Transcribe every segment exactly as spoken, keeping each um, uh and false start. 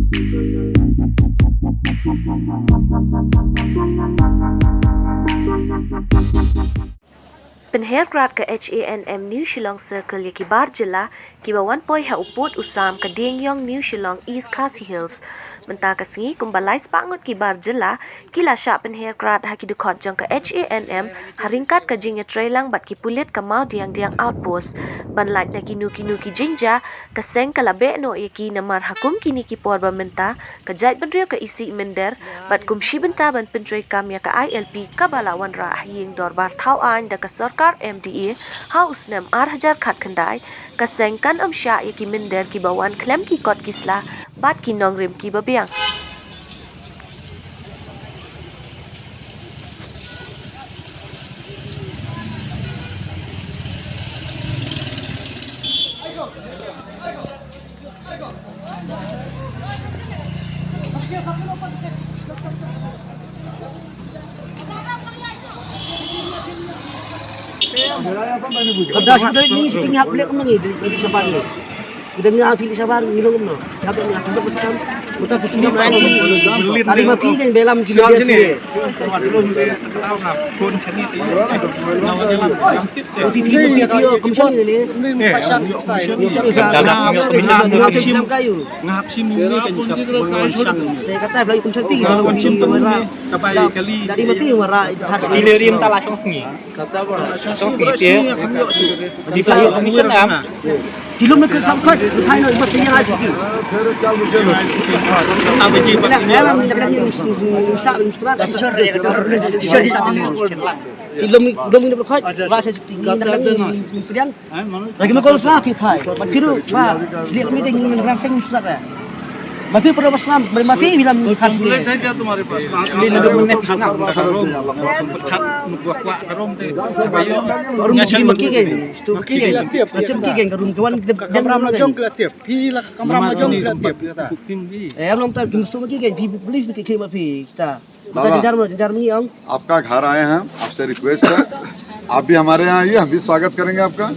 Pynher krad ka H A N M New Shillong Circle ïa ki bar jylla kiba wan poi ha u pud u sam ka Diengiong New Shillong East Khasi Hills. Mynta ka sngi kumba lai spah ngut ki bar jylla ki la shah pynher krad ha ki dkhot jong ka H A N M ha ryngkat ka jingïatreilang bad ki pulit ka Mawdiangdiang Outpost. Ban lait na kino kino ki jingjia, ka seng ka la beh noh ïa ki namar ha kum kine ki por ba mynta ka jaitbynriew ka isih mynder bad kum shi bynta ban pyntreikam ïa ka I L P kaba la wanrah ha ïing dorbar thaw aiñ da ka sorkar M D A ha u snem ar hajar khatkhyndai, ka seng kan ym shah ïa ki mynder kiba wan khlem ki kot ki sla bad ki nongrim kiba biang. Kada sudah ni sting hap lek mengi di di sabar ni. Udah ni afi di sabar ni lo no. Hap ni hap ni. Udah kucing ni. Tadi mati kan belam sini. Phone sini. Uti ti uti ti kumsan ni. Ngap sim ni kan. Kata belai kumsan ti. Ngap sim tu ni. Kapai kali. Dari mati wara. Ini rim tala shong sngi. Kata ba shong sngi te. Di sa yo ni sa nam. Di lum ke sam khot, khai no ba tiya ai siki. Kata ba ji ba ni. Ya lam ni kata ni sa ni sa. Di lum lum ni khot, ba sa siki. Kata ba ni. Lagi ma kol sa ki khai. Ba tiru ba. Dia mi ding ni rang sing sa. Mati pura basnam, mati bilang ni khas ni. Ni ni ni ni khas ni. Khas ni gua gua karom te. Baru mungkin maki kan. Maki kan. Maki kan karum tuan kita kamera majong kelatiap. Pi la kamera majong kelatiap kata. Eh, belum tahu kim stu maki kan. Pi beli sedikit cik mati kita. Kita jenjar mana jenjar ni ong. आपका घर आए हैं, आपसे रिक्वेस्ट है, आप भी हमारे यहाँ आइए, हम भी स्वागत करेंगे आपका।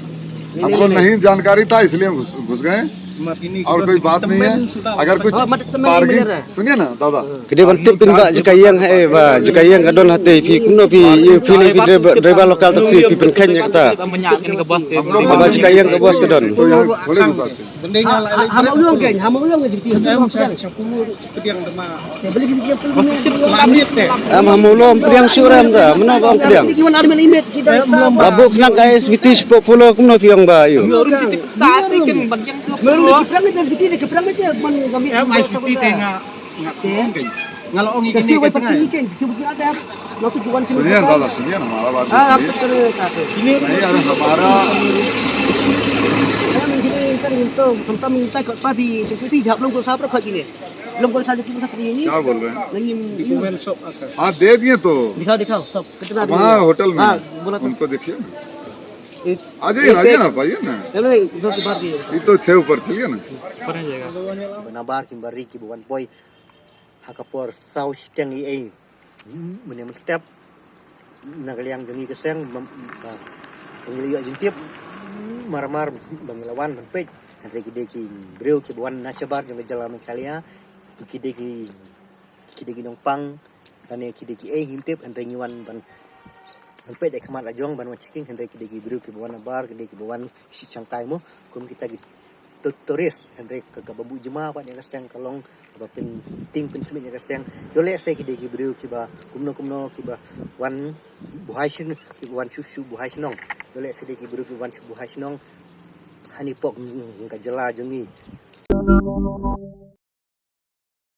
हमको नहीं जानकारी था, इसलिए हम घुस घुस गए। और कोई बात नहीं है। अगर कुछ पार्किंग, सुनिए ना दादा। Kdie ban tip pynba jaka ïeng ha, ba jaka ïeng ka don hate phi kumno phi ïeng phi lei phi driver local taxi phi pynkheiñ ïa kata. Ba jaka ïeng ka bos ka don. तो यहाँ थोड़े घुस आते हैं। Hama ulang kan, hama ulang kan. Em, hama ulang pdiang shuh ram da, mano ba ong pdiang. Ba buk nang ka S B T shipok pulo kumno phi ong ba ïu. Nga la ong ïa kine ka tnga. सुनिए ना दादा, सुनिए ना, हमारा बात भी सुनिए। नहीं, अरे हमारा क्या बोल रहे हैं? हाँ, दे दिए तो। दिखाओ, दिखाओ, सब कितना अब वहाँ होटल में उनको देखिए ना। आ जाइए ना, आ जाइए ना, आप आइए ना। ये तो थे ऊपर, चलिए ना। Bana bar kiba ri kiba wan poi ha ka por saw shiteng ïa ei. Mynne mynstep na ka liang jong ngi ka seng ba ngi la ïoh jingtip mar mar ba ngi la wan ban peit. Hynrei ki dei ki briew kiba wan na shabar jong ka jylla Meghalaya. Ki dei ki, ki dei ki nongpang lane ki dei ki ei ngim tip, hynrei ngi wan ban ban peit da ka mat la jong ban wan checking, hynrei ki dei ki briew kiba wan nabar, ki dei kiba wan shi shangkai mo kum kita ki tourist, hynrei kaba buh jingma pat ïa ka seng ka long kaba pyntieng pynsmit ïa ka seng. Ïoh lehse ki dei ki briew kiba kumno kumno kiba wan buhai shnong, kiba wan shu shu buhai shnong. Ïoh lehse dei ki briew kiba wan shu buhai shnong hani pok ka jylla jong ngi.